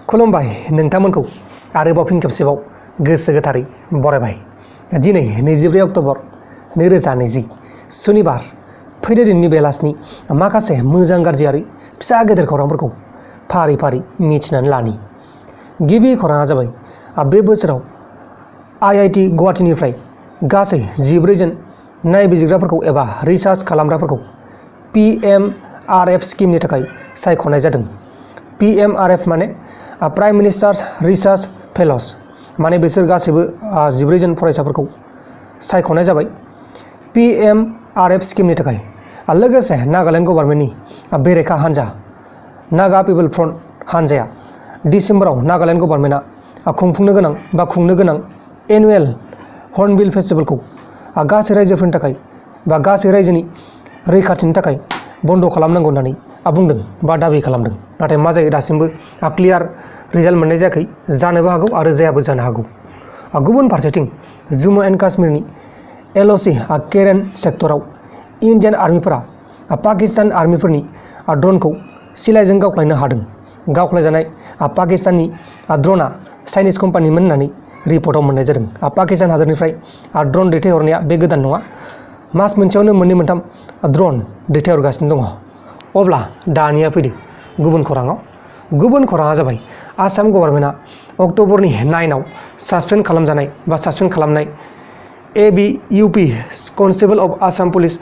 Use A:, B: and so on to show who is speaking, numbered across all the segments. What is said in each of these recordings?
A: खुलुमबाय नोंथांमोनखौ आरोबाव फिन खेबसेबाव गोसो गोथारै बरायबाय। दिनै 24 अक्ट'बर 2020 सुनिबार फैदो दिननि बेलासिनि माखासे मोजां गाज्रि आरो फिसा गेदेर खौरांफोरखौ फारि फारि मिथिनानै लानि। गिबि खौराङा जाबाय बे बोसोराव IIT गुवाहाटीनिफ्राय गासै 14 जन नायबिजिरग्राफोरखौ एबा रिसार्च खालामग्राफोरखौ PMRF स्किमनि थाखाय सायख'नाय जादों। PMRF माने प्राइम मिनिस्टार्स रिसार्च फेल'स, माने बिसोर गासैबो 14 जन फरायसाफोरखौ सायख'नाय जाबाय PMRF स्किमनि थाखाय। लोगोसे नागालेण्ड गभर्नमेन्टनि बेरेखा हान्जा नागा पिपल फ्रन्ट हान्जाया डिसेम्बराव नागालेण्ड गभर्नमेन्टआ खुंनो गोनां एनुवेल हर्नबिल फेस्टिभेलखौ गासै रायजोफोरनि थाखाय बा गासै रायजोनि रैखाथिनि थाखाय बन्द' खालामनांगौ होननानै बुंदों बा दाबि खालामदों। नाथाय मा जायो दासिमबो क्लियार रिजाल्ट मोननाय जायाखै, जानोबो हागौ आरो जायाबो जानो हागौ। गुबुन फारसेथिं जम्मु एन्ड काश्मीरनि LOC केरेन सेक्टराव इन्डियान आर्मिफोरा पाकिस्तान आर्मिफोरनि ड्र'नखौ सिलाइजों गावख्लायनो हादों। गावख्लायजानाय पाकिस्ताननि ड्र'नआ चाइनिज कम्पानिमोन होननानै रिपर्टआव मोननाय जादों। पाकिस्तान हादोरनिफ्राय ड्र'न दैथायहरनाया बे गोदान नङा, मास मोनसेयावनो मोननै मोनथाम ड्र'न दैथायहरगासिनो दङ। अब्ला दानिया फैदो गुबुन खौराङाव। गुबुन खौराङा जाबाय आसाम गभर्नमेन्टआ अक्ट'बरनि 9आव सासपेन्ड खालामनाय ABUP constable of Assam police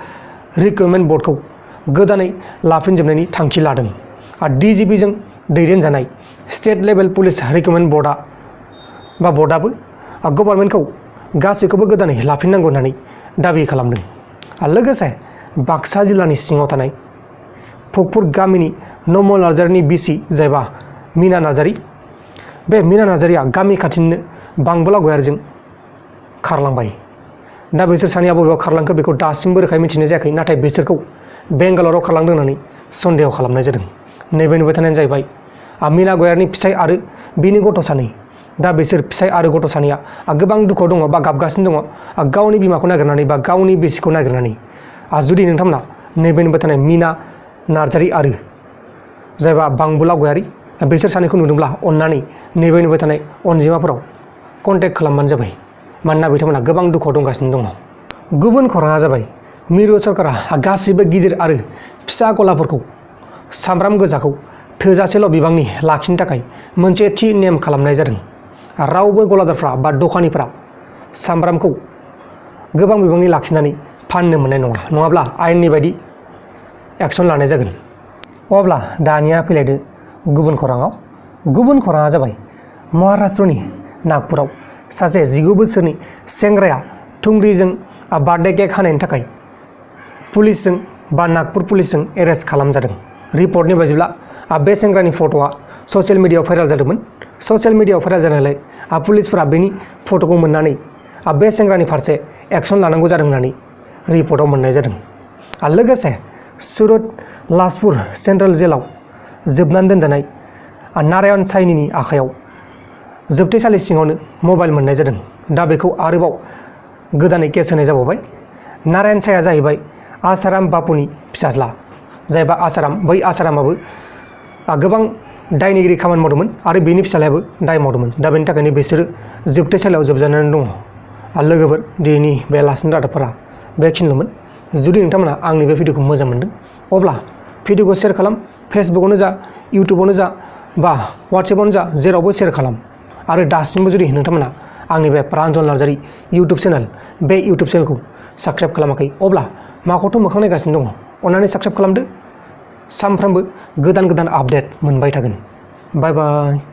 A: recruitment बर्डखौ गोदानै लाफिनजोबनायनि थांखि लादों। DGPजों दैदेनजानाय स्टेट लेभेल पुलिस रिक्रुटमेन्ट बर्डआबो गभर्नमेन्टखौ गासैखौबो गोदानै लाफिननांगौ होननानै दाबि खालामदों। लोगोसे बाक्सा जिल्लानि सिङाव थानाय फकफुर गामिनि नमल नार्जारिनि बिसि जायबा मीना नार्जारि, बे मीना नार्जारिया गामि खाथिनिनो बांबोला गयारिजों खारलांबाय। दा बिसोर सानैया बबेयाव खारलांखो बेखौ दासिमबो रोखायै मिथिनाय जायाखै, नाथाय बिसोरखौ बेंगालराव खारलांदों होननानै सन्देह खालामनाय जादों। नैबे नुबाय थानायानो जाहैबाय मीना गयारिनि फिसाय आरो बिनि गथ' सानै। दा बिसोर फिसाय आरो गथ' सानैया गोबां दुखुआव दङ बा गाबगासिनो दङ गावनि बिमाखौ नागिरनानै बा गावनि बिसिखौ नागिरनानै। जुदि नोंथांमोना नैबे नुबाय थानाय मीना नार्जारि आरो जायबा बांबुला गयारि बिसोर सानैखौ नुदोंब्ला अननानै नैबे नुबाय थानाय अनजिमाफोराव कन्टेक्ट खालामबानो जाबाय, मानोना बिथांमोना गोबां दुखुआव दंगासिनो दङ। गुबुन खौराङा जाबाय मिरु सरकारा गासैबो गिदिर आरो फिसा गलाफोरखौ सामब्राम गोजाखौ थोजासेल' बिबांनि लाखिनो थाखाय मोनसे थि नेम खालामनाय जादों। रावबो गलादारफ्रा बा दखानिफ्रा सामब्रामखौ गोबां बिबांनि लाखिनानै फाननो मोननाय नङा, नङाब्ला आयेननि बायदि एक्सन लानाय जागोन। अब्ला दानिया फैलायदो गुबुन खौराङाव। गुबुन खौराङा जाबाय महाराष्ट्रनि नागपुराव सासे 19 बोसोरनि सेंग्राया थुंग्रिजों बार्थडे केक हानायनि थाखाय पुलिसजों बा नागपुर पुलिसजों एरेस्ट खालामजादों। रिपर्टनि बायदिब्ला बे सेंग्रानि फट'आ ससियेल मिडियायाव भाइरेल जादोंमोन। ससियेल मिडियायाव भाइरेल जानायलाय पुलिसफोरा बेनि फट'खौ मोननानै बे सेंग्रानि फारसे एक्सन लानांगौ जादों होननानै रिपर्टआव मोननाय जादों। लोगोसे सुरत लाजपुर सेन्ट्रेल जेलाव जोबनानै दोनजानाय नारायण साइनीनि आखायाव जोबथेसालि सिङावनो मबाइल मोननाय जादों। दा बेखौ आरोबाव गोदानै केस होनाय जाबावबाय। नारायण साइया जाहैबाय आसाराम बापुनि फिसाज्ला, जायबा आसाराम, बै आसारामाबो गोबां दायनिगिरि खामानि मावदोंमोन आरो बेनि फिसाज्लायाबो दाय मावदोंमोन। दा बेनि थाखायनो बिसोरो जोबथेसालियाव जोबजानानै दङ। लोगोफोर, दिनैनि बे लासिन रादाबफोरा बेखिनिल'मोन। जुदि नोंथांमोना आंनि बे भिडिअखौ मोजां मोनदों अब्ला भिडिअखौ शेयार खालाम। फेसबुकआवनो जा, इउटुबावनो जा बा वाट्सएपआवनो जा, जेरावबो शेयार खालाम। आरो दासिमबो जुदि नोंथांमोना आंनि बे प्रान्जल नार्जारि इउटुब चेनेल, बे इउटुब चेनेलखौ साबस्क्राइब खालामाखै अब्ला माखौथ' मोखां नायगासिनो दङ, अन्नानै साबस्क्राइब खालामदो। सानफ्रामबो गोदान गोदान आपडेट मोनबाय थागोन। बाय बाय।